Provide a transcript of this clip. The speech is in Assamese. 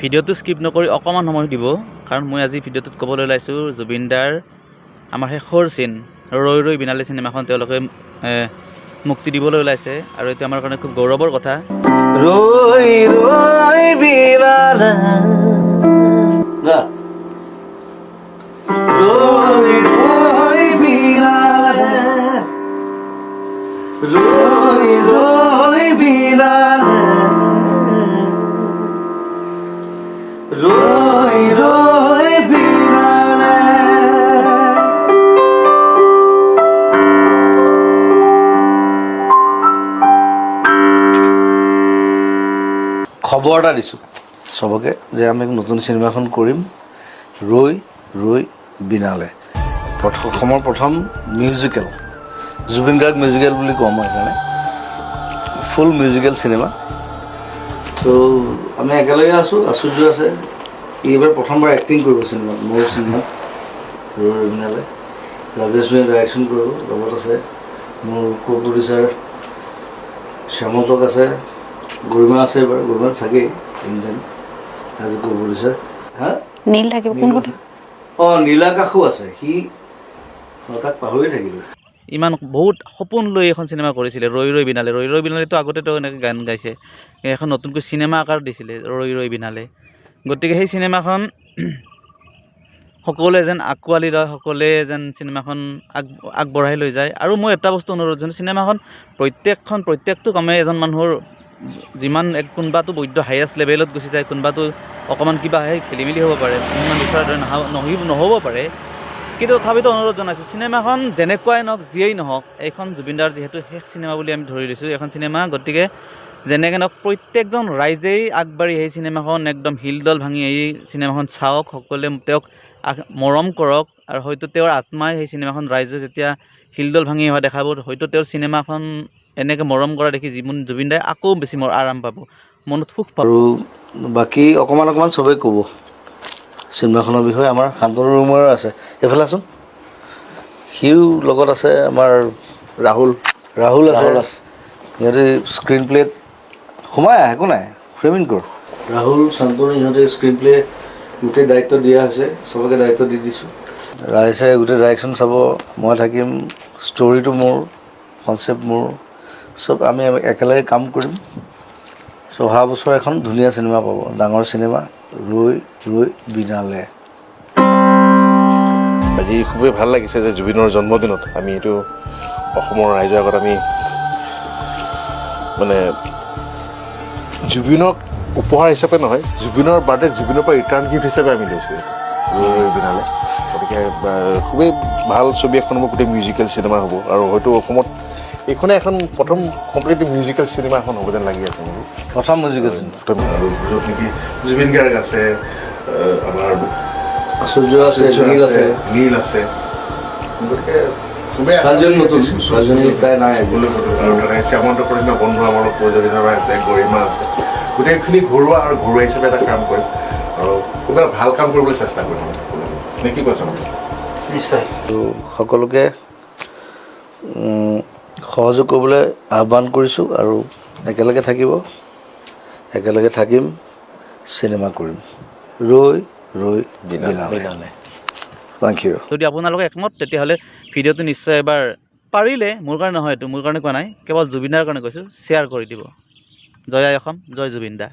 ভিডিঅ'টো স্কিপ নকৰি অকণমান সময় দিব, কাৰণ মই আজি ভিডিঅ'টোত ক'বলৈ ওলাইছোঁ জুবিন দাৰ আমাৰ শেষৰ চিন ৰৈ ৰৈ বিনালে চিনেমাখন তেওঁলোকে মুক্তি দিবলৈ ওলাইছে আৰু এইটো আমাৰ কাৰণে খুব গৌৰৱৰ কথা। ৰৈ ৰৈ বিনালে, গা। ৰৈ ৰৈ বিনালে, ৰৈ ৰৈ বিনালে, ৰৈ ৰৈ বিনালে। খবৰ এটা দিছোঁ চবকে যে আমি নতুন চিনেমাখন কৰিম, ৰৈ ৰৈ বিনালে। অসমৰ প্ৰথম মিউজিকেল, জুবিন গাৰ্গ মিউজিকেল বুলি কওঁ মই, সেইকাৰণে ফুল মিউজিকেল চিনেমা। ত' আমি একেলগে আছোঁ, আচুৰ্য আছে, এইবাৰ প্ৰথমবাৰ এক্টিং কৰিব চিনেমাত, মোৰ চিনেমাত ৰৈ ৰৈ বিনালে। ৰাজেশ ভূঞাই ডাইৰেকশ্যন কৰিব, লগত আছে মোৰ কো প্ৰডিউচাৰ শ্যামন্তক আছে, গৰিমা আছে, এইবাৰ গৰিমা থাকেই এনি টাইম আজি কো প্ৰডিউচাৰ। হা। নীল থাকিব, কোন কোন? অঁ, নীলাকাশো আছে, সি তাক পাহৰি থাকিলোঁ। ইমান বহুত সপোন লৈ এখন চিনেমা কৰিছিলে ৰৈ ৰৈ বিনালে। ৰৈ ৰৈ বিনালেতো আগতে তেওঁ এনেকৈ গান গাইছে, এখন নতুনকৈ চিনেমা আকাৰ দিছিলে ৰৈ ৰৈ বিনালে। গতিকে সেই চিনেমাখন সকলোৱে যেন আঁকোৱালি লয়, সকলোৱে যেন চিনেমাখন আগবঢ়াই লৈ যায়। আৰু মই এটা বস্তু অনুৰোধ জনাওঁ, চিনেমাখন প্ৰত্যেকটো কামে এজন মানুহৰ যিমান এক কোনোবাটো বৈদ্য হায়েষ্ট লেভেলত গুচি যায়, কোনোবাটো অকণমান কিবা সেই খেলি মেলি হ'ব পাৰে, ইমান বিচৰাৰ দৰে নহ'ব পাৰে, কিন্তু তথাপিতো অনুৰোধ জনাইছোঁ, চিনেমাখন যেনেকুৱাই নহওক, যিয়েই নহওক, এইখন জুবিনদাৰ যিহেতু শেষ চিনেমা বুলি আমি ধৰি লৈছোঁ এইখন চিনেমা, গতিকে যেনেকৈ নহওক প্ৰত্যেকজন ৰাইজেই আগবাঢ়ি সেই চিনেমাখন একদম হিলদল ভাঙি এই চিনেমাখন চাওক, সকলোৱে তেওঁক মৰম কৰক। আৰু হয়তো তেওঁৰ আত্মাই সেই চিনেমাখন ৰাইজে যেতিয়া হিলদল ভাঙি অহা দেখাব, হয়তো তেওঁৰ চিনেমাখন এনেকৈ মৰম কৰা দেখি জুবিন দাই আকৌ বেছি আৰাম পাব, মনত সুখ পাব। আৰু বাকী অকণমান অকণমান চবেই ক'ব চিনেমাখনৰ বিষয়ে। আমাৰ শান্তনু ৰুমৰ আছে, এইফালে আছোন, সিও লগত আছে, আমাৰ ৰাহুল। ৰাহুল আছে। ৰাহুল আছে। সিহঁতে স্ক্ৰীণ প্লেত সোমাই আহ, একো নাই, ফ্ৰেমিং কৰ। ৰাহুল, শান্তনু, ইহঁতে স্ক্ৰীণ প্লে গোটেই দায়িত্ব দিয়া হৈছে, চবকে দায়িত্ব দি দিছোঁ। ৰাইজে গোটেই ডাইৰেকশ্যন চাব, মই থাকিম, ষ্টৰিটো মোৰ, কনচেপ্ট মোৰ, চব আমি একেলগে কাম কৰিম। চ' অহা বছৰ এখন ধুনীয়া চিনেমা পাব, ডাঙৰ চিনেমা ৰৈ ৰৈ বিনালে। আজি খুবেই ভাল লাগিছে যে জুবিনৰ জন্মদিনত আমি এইটো অসমৰ ৰাইজৰ আগত আমি মানে জুবিনক উপহাৰ হিচাপে নহয়, জুবিনৰ বাৰ্থডে জুবিনৰ পৰা ৰিটাৰ্ণ গিফ্ট হিচাপে আমি লৈছোঁ এইটো ৰৈ ৰৈ বিনালে। গতিকে খুবেই ভাল ছবি এখন হ'ব, গোটেই মিউজিকেল চিনেমা হ'ব আৰু হয়তো অসমত এইখনে এখন প্ৰথম কমপ্লিট মিউজিকেল চিনেমা এখন হ'ব যেন লাগি আছে মোৰ। প্ৰথম মিউজিকেল চিনেমা। প্ৰথম, আৰু য'ত নেকি জুবিন গাৰ্গ আছে, আমাৰ আচুৰ্য আছে, নীল আছে, নীল আছে, গতিকে খুবেই ছোৱালীজনী নতুন, ছোৱালীজনী তাই নাই আজি। আৰু তাতে শ্যামন্ত কৃষ্ণ বন্ধু আমাৰ প্ৰযোজক আছে, গৰিমা আছে, গোটেইখিনি ঘৰুৱা আৰু ঘৰুৱা হিচাপে এটা কাম কৰিম আৰু খুব এটা ভাল কাম কৰিবলৈ চেষ্টা কৰিম আমি সকলোৱে। নে কি কৈছে? নিশ্চয় সকলোকে সহযোগ কৰিবলৈ আহ্বান কৰিছোঁ আৰু একেলগে থাকিব, একেলগে থাকিম, চিনেমা কৰিম ৰৈ ৰৈ বিনালে। Thank you. যদি আপোনালোকে একমত, তেতিয়াহ'লে ভিডিঅ'টো নিশ্চয় এবাৰ পাৰিলে, মোৰ কাৰণে নহয়, এইটো মোৰ কাৰণে কোৱা নাই, কেৱল জুবিনদাৰ কাৰণে কৈছোঁ, শ্বেয়াৰ কৰি দিব। জয় আই অসম, জয় জুবিন দা।